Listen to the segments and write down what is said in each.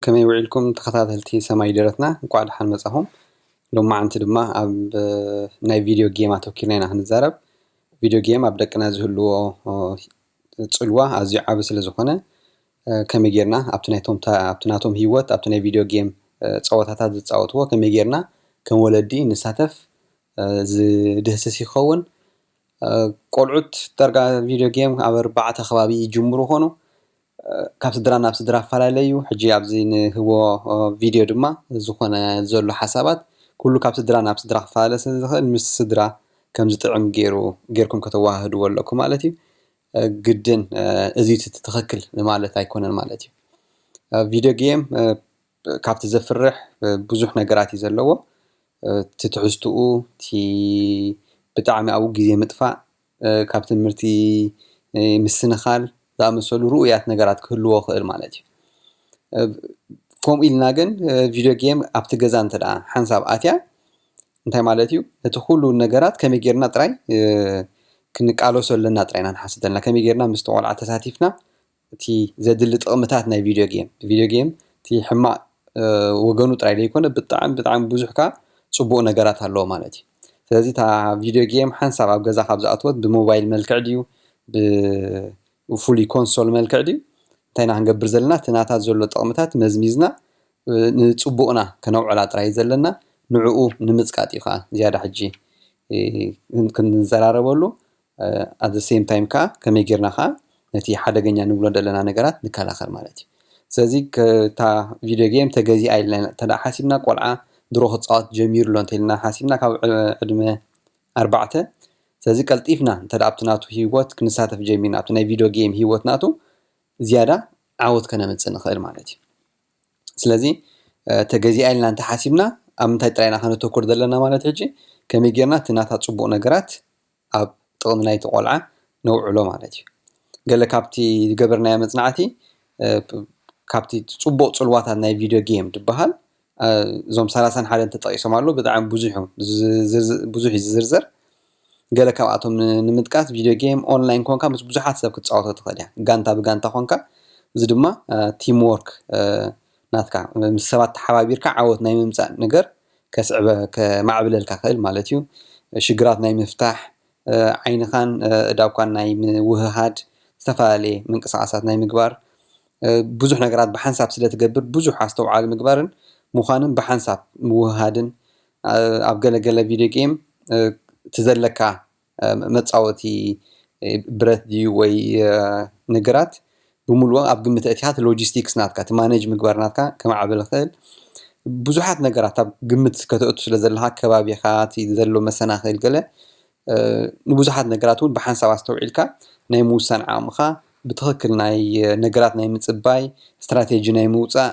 ከመይ ውዒልኩም ተኸታተልቲ ሰማይ ደረትና? እንቋዕ ደሓን መጻኹም። ሎማዓንቲ ድማ ኣብ ናይ ቪድዮ ጌም ኣተኪርና ኢና ክንዛረብ። ቪድዮ ጌም ኣብ ደቅና ዝህልዎ ጽልዋ ኣዝዩ ዓቢ ስለ ዝኾነ፣ ከመይ ጌርና ኣብቲ ናቶም ኣብቲ ናቶም ህይወት ኣብቲ ናይ ቪድዮ ጌም ጸወታታት ዝጻወትዎ ከመይ ጌርና ከም ወለዲ ንሳተፍ ዝድህስስ ይኸውን። ቆልዑት ዳርጋ ቪድዮ ጌም ኣብ ኣርባዕተ ከባቢ ይጅምሩ ኾኑ። ካብ ስድራ ናብ ስድራ ኣፈላለዩ። ሕጂ ኣብዚ ንህቦ ቪድዮ ድማ ዝኾነ ዘሎ ሓሳባት ኩሉ ካብ ስድራ ናብ ስድራ ክፈላለ ስለ ዝኽእል ምስ ስድራ ከም ዝጥዕም ገይሩ ጌርኩም ከተወሃህድዎ ኣለኩም ማለት እዩ። ግድን እዚ እቲ ትኽክል ማለት ኣይኮነን ማለት እዩ። ቪድዮ ጌም ካብቲ ዘፍርሕ ብዙሕ ነገራት እዩ ዘለዎ። እቲ ትሕዝትኡ፣ እቲ ብጣዕሚ ኣብኡ ግዜ ምጥፋእ፣ ካብ ትምህርቲ ምስንኻል ዝኣመሰሉ ርኡያት ነገራት ክህልዎ ይኽእል ማለት እዩ። ከምኡ ኢልና ግን ቪድዮ ጌም ኣብቲ ገዛ እንተ ደኣ ሓንሳብ ኣትያ እንታይ ማለት እዩ? እቲ ኩሉ ነገራት ከመይ ጌርና ጥራይ ክንቃለሶ ኣለና ጥራይ ኢና ንሓስብ ዘለና። ከመይ ጌርና ምስቲ ቆልዓ ተሳቲፍና እቲ ዘድሊ ጥቕምታት ናይ ቪድዮ ጌም፣ ቪድዮ ጌም እቲ ሕማቕ ወገኑ ጥራይ ዘይኮነ ብጣዕሚ ብጣዕሚ ብዙሕ ከኣ ጽቡቕ ነገራት ኣለዎ ማለት እዩ። ስለዚ እታ ቪድዮ ጌም ሓንሳብ ኣብ ገዛ ካብ ዝኣተወት ብሞባይል መልክዕ ድዩ ብፉሉይ ኮንሶል መልክዕ ድዩ እንታይ ኢና ክንገብር ዘለና? እቲ ናታ ዘሎ ጥቕምታት መዝሚዝና ንጽቡቕና ከነውዕላ ጥራይ ዘለና ንዕኡ ንምጽቃጥ እዩ ከኣ ዝያዳ ሕጂ ክንዘራረበሉ። At the same time ከኣ ከመይ ጌርና ከኣ ነቲ ሓደገኛ ንብሎ ዘለና ነገራት ንከላኸል ማለት እዩ። ስለዚ እታ ቪድዮ ጌም ተገዚኣ ኢልና እንተ ሓሲብና ቆልዓ ድሮ ክፃወት ጀሚሩ ኣሎ እንተ ኢልና ሓሲብና ካብ ዕድመ ኣርባዕተ ስለዚ ቀልጢፍና እንተ ኣብቲ ናቱ ህይወት ክንሳተፍ ጀሚርና ኣብቲ ናይ ቪድዮ ጌም ህይወት ናቱ ዝያዳ ዓወት ከነምፅእ ንኽእል ማለት እዩ። ስለዚ ተገዚኣ ኢልና እንተ ሓሲብና ኣብ ምንታይ ጥራይና ከነተኩር ዘለና ማለት ሕጂ ከመይ ጌርና እቲ ናታ ፅቡቕ ነገራት ኣብ ጥቕሚ ናይቲ ቆልዓ ነውዕሎ ማለት እዩ። ገለ ካብቲ ዝገበርናዮ መፅናዕቲ ካብቲ ፅቡቕ ፅልዋታት ናይ ቪድዮ ጌም ዝበሃል እዞም ሰላሳን ሓደን ተጠቒሶም ኣለዉ። ብጣዕሚ ብዙሕ እዮም። ብዙሕ እዩ ዝዝርዘር። ገለ ካብኣቶም ንምጥቃስ ቪድዮ ጌም ኦንላይን ኮንካ ምስ ብዙሓት ሰብ ክትፃወቶ ትኽእል እያ። ጋንታ ብጋንታ ኮንካ እዚ ድማ ቲም ወርክ ናትካ ምስ ሰባት ተሓባቢርካ ዓወት ናይ ምምፃእ ነገር ከስዕበ ከማዕብለልካ ክእል ማለት እዩ። ሽግራት ናይ ምፍታሕ ዓይንኻን እዳብኳን ናይ ምውህሃድ ዝተፈላለየ ምንቅስቃሳት ናይ ምግባር ብዙሕ ነገራት ብሓንሳብ ስለ ትገብር ብዙሕ ኣስተውዓሊ ምግባርን ምዃንን ብሓንሳብ ምውህሃድን ኣብ ገለገለ ቪድዮ ጌም እቲ ዘለካ መፃወቲ ብረት ድዩ ወይ ነገራት ብምሉኡ ኣብ ግምት ኣእቲኻ እቲ ሎጂስቲክስ ናትካ እቲ ማኔጅ ምግባር ናትካ ከማዕብል ይኽእል። ብዙሓት ነገራት ኣብ ግምት ከተእቱ ስለ ዘለካ ከባቢኻ እቲ ዘሎ መሰናኽል ገለ ንብዙሓት ነገራት እውን ብሓንሳብ ኣስተውዒልካ ናይ ምውሳን ዓቕምኻ ብትኽክል ናይ ነገራት ናይ ምፅባይ ስትራቴጂ ናይ ምውፃእ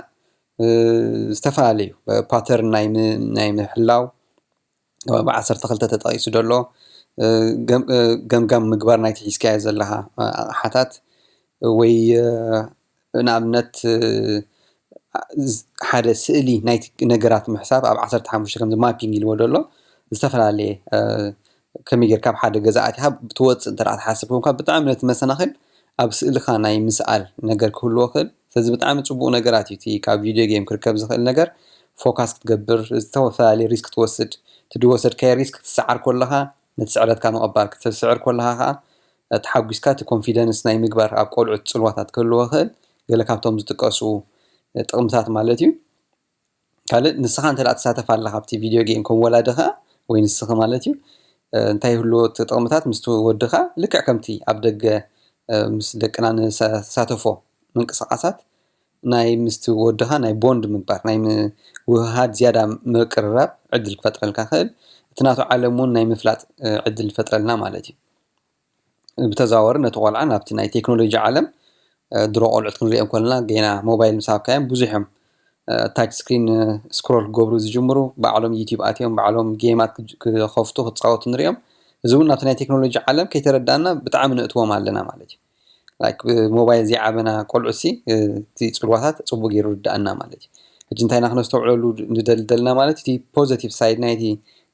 ዝተፈላለዩ ፓተርን ናይ ምሕላው ብዓሰርተ ክልተ ተጠቒሱ ዘሎ ገምጋም ምግባር ናይቲ ሒዝካዮ ዘለኻ ኣቕሓታት ወይ ንኣብነት ሓደ ስእሊ ናይቲ ነገራት ምሕሳብ ኣብ ዓሰርተ ሓሙሽተ ከምዚ ማፒንግ ኢልዎ ዘሎ ዝተፈላለየ ከመይ ጌርካ ኣብ ሓደ ገዛ ኣቲኻ ትወፅእ እንተ ትሓስብ ኮንካ ብጣዕሚ ነቲ መሰናኽል ኣብ ስእልኻ ናይ ምስኣል ነገር ክህልዎ ክእል። ስለዚ ብጣዕሚ ፅቡቕ ነገራት እዩ እቲ ካብ ቪድዮ ጌም ክርከብ ዝኽእል ነገር ፎካስ ክትገብር ዝተፈላለዩ ሪስክ ትወስድ እቲ ዝወሰድካዮ ሪስክ ክትሰዓር ኮለኻ ነቲ ስዕረትካ ምቕባል ክትስዕር ኮለኻ ከዓ ተሓጒስካ እቲ ኮንፊደንስ ናይ ምግባር ኣብ ቆልዑት ፅልዋታት ክህልዎ ክእል ገለ ካብቶም ዝጥቀሱ ጥቕምታት ማለት እዩ። ካልእ ንስኻ እንተ ትሳተፍ ኣለኻ ኣብቲ ቪድዮ ጌም ከም ወላዲ ኸዓ ወይ ንስኺ ማለት እዩ እንታይ ይህልዎ እቲ ጥቕምታት ምስቲ ወድኻ ልክዕ ከምቲ ኣብ ደገ ምስ ደቅና ንሳተፎ ምንቅስቃሳት ናይ ምስቲ ወድኻ ናይ ቦንድ ምግባር ናይ ምውህሃድ ዝያዳ ምቅርራብ ዕድል ክፈጥረልካ ክእል እቲ ናቱ ዓለም እውን ናይ ምፍላጥ ዕድል ይፈጥረልና ማለት እዩ። ብተዘዋወሪ ነቲ ቆልዓ ናብቲ ናይ ቴክኖሎጂ ዓለም ድሮ ቆልዑት ክንሪኦም ከለና ገና ሞባይል ምስ ሃብካዮም ብዙሕ እዮም ታች ስክሪን ስክሮል ክገብሩ ዝጅምሩ ባዕሎም ዩቲብ ኣትዮም ባዕሎም ጌማት ክኸፍቱ ክፃወቱ ንሪኦም። እዚ እውን ናብቲ ናይ ቴክኖሎጂ ዓለም ከይተረዳእና ብጣዕሚ ነእትዎም ኣለና ማለት እዩ። ላይክ ሞባይል ዘይዓበና ቆልዑ ሲ እቲ ፅልዋታት ፅቡቅ ገይሩ ርዳእና ማለት እዩ። ሕጂ እንታይ ኢና ክነስተውዕለሉ ንደሊ ደልና ማለት እቲ ፖዘቲቭ ሳይድ ናይቲ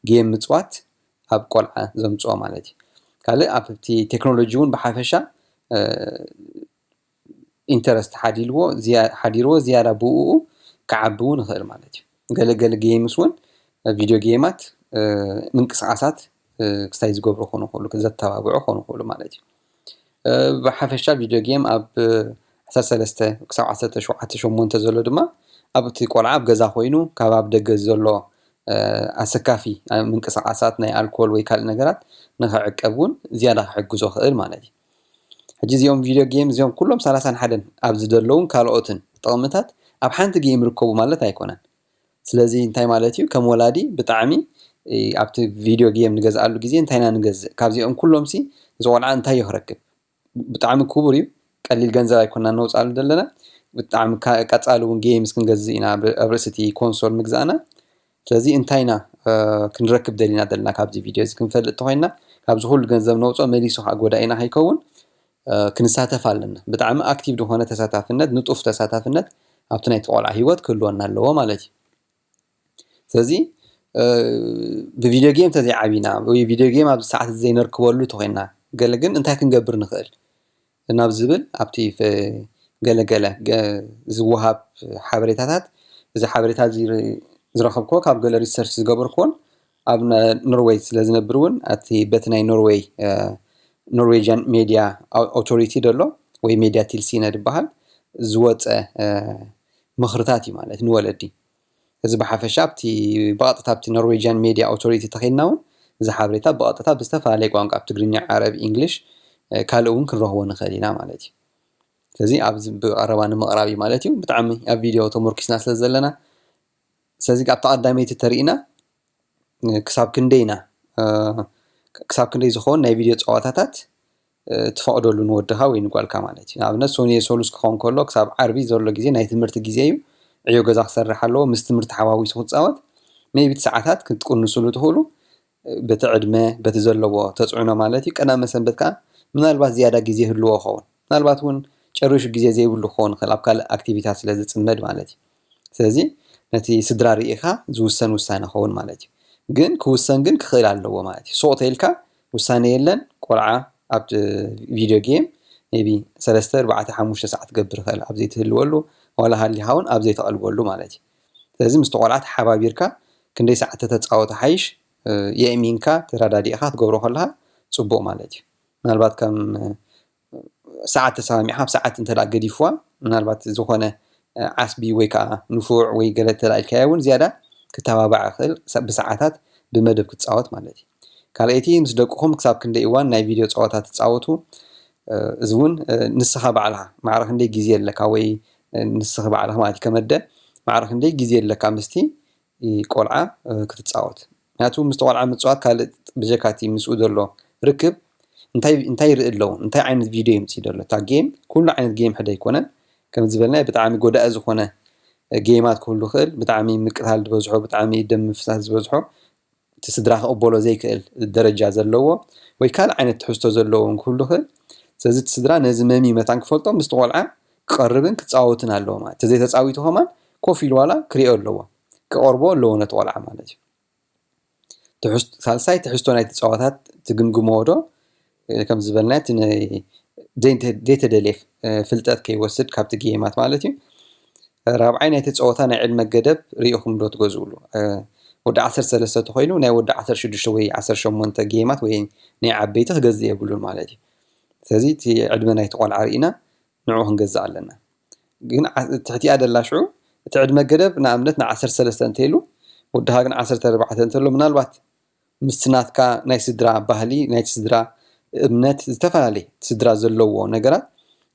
ጌም ምፅዋት ኣብ ቆልዓ ዘምፅኦ ማለት እዩ። ካልእ ኣብቲ ቴክኖሎጂ እውን ብሓፈሻ ኢንተረስት ሓዲልዎ ሓዲርዎ ዝያዳ ብኡ ክዓቢ እውን ይኽእል ማለት እዩ። ገለገለ ጌምስ እውን ቪድዮ ጌማት ምንቅስቃሳት ክስታይ ዝገብሩ ክኾኑ ይኽእሉ፣ ዘተባብዑ ክኾኑ ይኽእሉ ማለት እዩ። ብሓፈሻ ቪድዮ ጌም ኣብ ዓሰርተ ሰለስተ ክሳብ ዓሰርተ ሸውዓተ ሸሞንተ ዘሎ ድማ ኣብቲ ቆልዓ ኣብ ገዛ ኮይኑ ካብ ኣብ ደገ ዘሎ ኣሰካፊ ምንቅስቃሳት ናይ ኣልኮል ወይ ካልእ ነገራት ንኽዕቀብ እውን ዝያዳ ክሕግዞ ክእል ማለት እዩ። ሕጂ እዚኦም ቪድዮ ጌም እዚኦም ኩሎም ሰላሳን ሓደን ኣብ ዝደለውን ካልኦትን ጥቕምታት ኣብ ሓንቲ ጌም ይርከቡ ማለት ኣይኮነን። ስለዚ እንታይ ማለት እዩ? ከም ወላዲ ብጣዕሚ ኣብቲ ቪድዮ ጌም ንገዝኣሉ ግዜ እንታይ ኢና ንገዝእ? ካብዚኦም ኩሎምሲ እዚ ቆልዓ እንታይ እዩ ክረክብ? ብጣዕሚ ክቡር እዩ። ቀሊል ገንዘብ ኣይኮና ነውፅኣሉ ዘለና። ብጣዕሚ ቀፃሊ እውን ጌምስ ክንገዝእ ኢና ኣብ ርእሲ እቲ ኮንሶል ምግዛእና። ስለዚ እንታይ ኢና ክንረክብ ደሊና ዘለና ካብዚ ቪድዮ እዚ ክንፈልጥ ተኮይና፣ ካብዚ ኩሉ ገንዘብ ነውፅኦ መሊሱ ከዓ ጎዳኢና ከይከውን ክንሳተፍ ኣለና። ብጣዕሚ ኣክቲቭ ዝኾነ ተሳታፍነት፣ ንጡፍ ተሳታፍነት ኣብቲ ናይቲ ቆልዓ ሂወት ክህልወና ኣለዎ ማለት እዩ። ስለዚ ብቪድዮ ጌም ተዘይዓቢና ወይ ቪድዮ ጌም ኣብዚ ሰዓት ዘይነርክበሉ ተኮይና፣ ገለ ግን እንታይ ክንገብር ንኽእል? ናብ ዝብል ኣብቲ ገለገለ ዝወሃብ ሓበሬታታት፣ እዚ ሓበሬታ ዝረኸብኮ ካብ ገለ ሪሰርች ዝገበርኮን ኣብ ኖርወይ ስለ ዝነብር እውን ኣቲ በቲ ናይ ኖርወይ ኖርዌጅን ሜድያ ኣውቶሪቲ ደሎ ወይ ሜድያ ቲልሲነ ዝበሃል ዝወፀ ምኽርታት እዩ ማለት ንወለዲ። እዚ ብሓፈሻ ኣብቲ ብቐጥታ ኣብቲ ኖርዌጅን ሜድያ ኣውቶሪቲ ተኸይድና እውን እዚ ሓበሬታ ብቐጥታ ብዝተፈላለየ ቋንቋ ኣብ ትግርኛ፣ ዓረብ፣ ኢንግሊሽ ካልእ እውን ክንረኽቦ ንኽእል ኢና ማለት እዩ። ስለዚ ኣብዚ ብቐረባ ንምቕራብ እዩ ማለት እዩ። ብጣዕሚ ኣብ ቪድዮ ተመርኪስና ስለ ዘለና ስለዚ ኣብታ ቀዳመይቲ ተሪእና ክሳብ ክንደይና ክሳብ ክንደይ ዝኸውን ናይ ቪድዮ ፀዋታታት ትፈቕደሉ ንወድኻ ወይ ንጓልካ ማለት እዩ። ንኣብነት ሶኒ የሰሉስ ክኸውን ከሎ ክሳብ ዓርቢ ዘሎ ግዜ ናይ ትምህርቲ ግዜ እዩ። ዕዮ ገዛ ክሰርሕ ኣለዎ፣ ምስ ትምህርቲ ሓዋዊሱ ክፃወት ሜቢ ሰዓታት ክትቅንስሉ ትኽእሉ። በቲ ዕድመ በቲ ዘለዎ ተፅዕኖ ማለት እዩ። ቀዳመ ሰንበት ከዓ ምናልባት ዝያዳ ግዜ ህልዎ ኸውን፣ ምናልባት እውን ጨሪሹ ግዜ ዘይብሉ ክኸውን ይኽእል ኣብ ካልእ ኣክቲቪታት ስለ ዝፅመድ ማለት እዩ። ስለዚ ነቲ ስድራ ርኢኻ ዝውሰን ውሳነ ኸውን ማለት እዩ። ግን ክውሰን ግን ክኽእል ኣለዎ ማለት እዩ። ሱቕ ተይልካ ውሳነ የለን። ቆልዓ ኣብ ቪድዮ ጌም ቢ ሰለስተ ኣርባዕተ ሓሙሽተ ሰዓት ክገብር ይኽእል ኣብ ዘይትህልወሉ፣ ዋላ ሃሊኻ እውን ኣብ ዘይተቐልበሉ ማለት እዩ። ስለዚ ምስቲ ቆልዓ ተሓባቢርካ ክንደይ ሰዓት ተተፃወተ ሓይሽ የእሚንካ ተረዳዲእኻ ትገብሮ ከለኻ ፅቡቕ ማለት እዩ። ምናልባት ከም ሰዓት ተሰማሚዕካ ኣብ ሰዓት እንተ ገዲፍዋ ምናልባት ዝኾነ ዓስቢ ወይ ከዓ ንፉዕ ወይ ገለ ተላኢልካዮ እውን ዝያዳ ክተባባዕ ክእል ብሰዓታት ብመደብ ክትፃወት ማለት እዩ። ካልኣይቲ ምስ ደቅኹም ክሳብ ክንደይ እዋን ናይ ቪድዮ ፀዋታ ትፃወቱ? እዚ እውን ንስኻ ባዕልኻ ማዕረ ክንደይ ግዜ ኣለካ ወይ ንስኺ ባዕልኻ ማለት እዩ ከመደ ማዕረ ክንደይ ግዜ ኣለካ ምስቲ ቆልዓ ክትፃወት። ምክንያቱ ምስቲ ቆልዓ ምፅዋት ካልእ ብጀካቲ ምስኡ ዘሎ ርክብ እንታይ ይርኢ ኣለዉ እንታይ ዓይነት ቪድዮ ይምፅእ ዘሎ እታ ጌም ኩሉ ዓይነት ጌም ሕደ ኣይኮነን። ከም ዝበልና ብጣዕሚ ጎዳኢ ዝኾነ ጌማት ክህሉ ይኽእል። ብጣዕሚ ምቅታል ዝበዝሖ ብጣዕሚ ደም ምፍሳስ ዝበዝሖ እቲ ስድራ ክቕበሎ ዘይክእል ደረጃ ዘለዎ ወይ ካልእ ዓይነት ትሕዝቶ ዘለዎ እውን ክህሉ ይኽእል። ስለዚ እቲ ስድራ ነዚ መሚ መታን ክፈልጦ ምስቲ ቆልዓ ክቐርብን ክፃወትን ኣለዎ ማለት ተዘይተፃዊቱ ከማን ኮፍ ኢሉ ዋላ ክሪኦ ኣለዎ ክቐርቦ ኣለዎ ነቲ ቆልዓ ማለት እዩ። ሳልሳይ ትሕዝቶ ናይቲ ፀዋታት ትግምግመዎ ዶ ከም ዝበልና እቲ ዘይተደልየ ፍልጠት ከይወስድ ካብቲ ጌማት ማለት እዩ። ራብዓይ ናይቲ ፀወታ ናይ ዕድመ ገደብ ርኢኹም ዶ ትገዝእሉ? ወዲ ዓሰርተ ሰለስተ ተኮይኑ ናይ ወዲ ዓሰርተ ሽዱሽተ ወይ ዓሰርተ ሸሞንተ ጌማት ወይ ናይ ዓበይቲ ክገዝእ የብሉን ማለት እዩ። ስለዚ እቲ ዕድመ ናይቲ ቆልዓ ርኢና ንዑ ክንገዝእ ኣለና። ግን ትሕቲኣ ደላ ሽዑ እቲ ዕድመ ገደብ ንኣብነት ን ዓሰርተ ሰለስተ እንተይሉ ወድኻ ግን ዓሰርተ ኣርባዕተ እንተሎ ምናልባት ምስቲ ናትካ ናይ ስድራ ባህሊ ናይቲ ስድራ እምነት ዝተፈላለየ ስድራ ዘለዎ ነገራት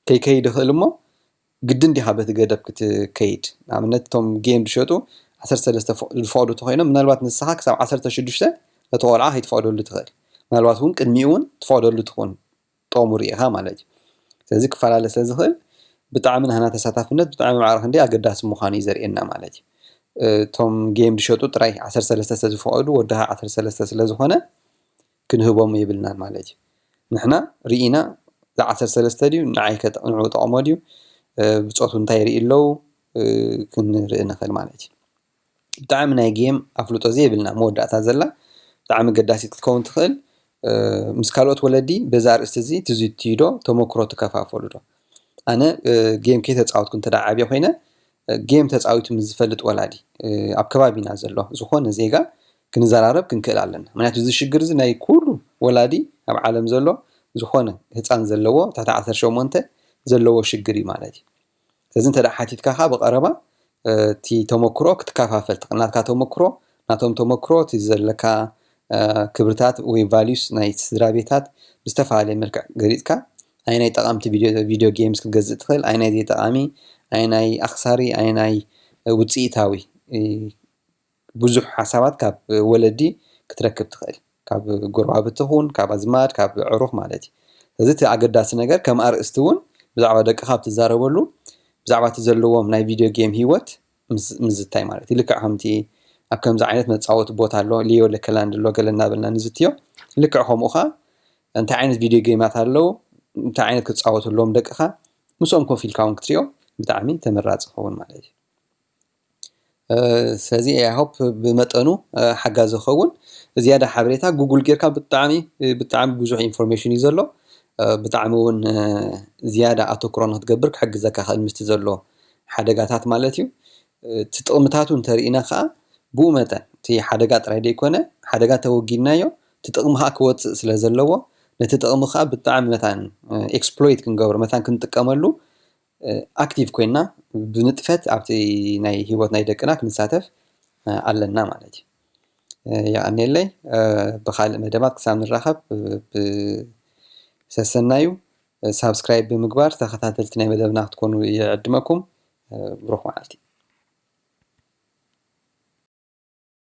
ከይከይድ ይኽእል እሞ ግድን ዲኻ በቲ ገደብ ክትከይድ ንኣብነት እቶም ጌም ዝሸጡ ዓሰርተ ሰለስተ ዝፈቕዱ ተኮይኖም ምናልባት ንስኻ ክሳብ ዓሰርተ ሽዱሽተ እቲ ቆልዓ ከይትፈቕደሉ ትኽእል ምናልባት እውን ቅድሚኡ እውን ትፈቕደሉ ትኹን ጥቕሙ ርኢኻ ማለት እዩ። ስለዚ ክፈላለ ስለ ዝኽእል ብጣዕሚ ናህና ተሳታፍነት ብጣዕሚ ማዕረ ክንደይ ኣገዳሲ ምዃኑ እዩ ዘርእየና ማለት እዩ። እቶም ጌም ዝሸጡ ጥራይ ዓሰርተ ሰለስተ ስለ ዝፈቐዱ ወዲ ከዓ ዓሰርተ ሰለስተ ስለ ዝኾነ ክንህቦም የብልናን ማለት እዩ። ንሕና ርኢና እዚ ዓሰርተ ሰለስተ ድዩ ንዓይ ከ ንዑ ጠቕሞ ድዩ ብፆቱ እንታይ ይርኢ ኣለዉ ክንርኢ ንኽእል ማለት እዩ። ብጣዕሚ ናይ ጌም ኣፍልጦ ዘይብልና መወዳእታ ዘላ ብጣዕሚ ገዳሲት ክትከውን ትኽእል። ምስ ካልኦት ወለዲ በዚ ኣርእስቲ እዚ ትዝትዩ ዶ ተመክሮ ትከፋፈሉ ዶ? ኣነ ጌም ከይተፃወትኩ እንተ ዓብየ ኮይነ ጌም ተፃዊቱ ምስ ዝፈልጥ ወላዲ ኣብ ከባቢና ዘሎ ዝኾነ ዜጋ ክንዘራረብ ክንክእል ኣለና። ምክንያቱ እዚ ሽግር እዚ ናይ ኩሉ ወላዲ ኣብ ዓለም ዘሎ ዝኾነ ህፃን ዘለዎ ትሕቲ ዓሰርተ ሸሞንተ ዘለዎ ሽግር እዩ ማለት እዩ። ስለዚ እንተ ሓቲትካ ብቀረባ እቲ ተመክሮ ክትከፋፈል ትኽእል። ናትካ ተመክሮ፣ ናቶም ተመክሮ፣ እቲ ዘለካ ክብርታት ወይ ቫሊዩስ ናይ ስድራ ቤታት ብዝተፈላለየ መልክዕ ገሊፅካ ኣይናይ ጠቓምቲ ቪድዮ ጌምስ ክትገዝእ ትኽእል፣ ኣይናይ ዘይጠቓሚ፣ ኣይናይ ኣኽሳሪ፣ ኣይናይ ውፅኢታዊ ብዙሕ ሓሳባት ካብ ወለዲ ክትረክብ ትኽእል፣ ካብ ጎረባብቲ ኹን ካብ ኣዝማድ ካብ ዕሩኽ ማለት እዩ። ስለዚ እቲ ኣገዳሲ ነገር ከም ኣርእስቲ እውን ብዛዕባ ደቅኻ ኣብ ትዛረበሉ ብዛዕባ እቲ ዘለዎም ናይ ቪድዮ ጌም ህይወት ምዝታይ ማለት እዩ። ልክዕ ከምቲ ኣብ ከምዚ ዓይነት መፃወቲ ቦታ ኣሎ ሊዮ ለከላንድ ኣሎ ገለ እናበልና ንዝትዮ፣ ልክዕ ከምኡ ኸዓ እንታይ ዓይነት ቪድዮ ጌማት ኣለዉ እንታይ ዓይነት ክፃወቱ ኣለዎም ደቅኻ ምስኦም ኮፍ ኢልካ እውን ክትሪኦ ብጣዕሚ ተመራፂ ይኸውን ማለት እዩ። ስለዚ I hope ብመጠኑ ሓጋዚ ክኸውን። ዝያዳ ሓበሬታ ጉግል ጌርካ ብጣዕሚ ብጣዕሚ ብዙሕ ኢንፎርሜሽን እዩ ዘሎ። ብጣዕሚ እውን ዝያዳ ኣተኩሮ ንክትገብር ክሕግዘካ ክእል ምስቲ ዘሎ ሓደጋታት ማለት እዩ። እቲ ጥቕምታቱ እንተርኢና ከዓ ብኡ መጠን እቲ ሓደጋ ጥራይ ዘይኮነ ሓደጋ ተወጊድናዮ እቲ ጥቕሚ ከዓ ክወፅእ ስለ ዘለዎ ነቲ ጥቕሚ ከዓ ብጣዕሚ መታን ኤክስፕሎይት ክንገብሮ መታን ክንጥቀመሉ ኣክቲቭ ኮይና ብንጥፈት ኣብቲ ናይ ህይወት ናይ ደቅና ክንሳተፍ ኣለና ማለት እዩ። የቐንየለይ። ብካልእ መደባት ክሳብ ንራኸብ ብሰሰናዩ ሳብስክራይብ ብምግባር ተኸታተልቲ ናይ መደብና ክትኮኑ ይዕድመኩም። ብሩኽ መዓልቲ።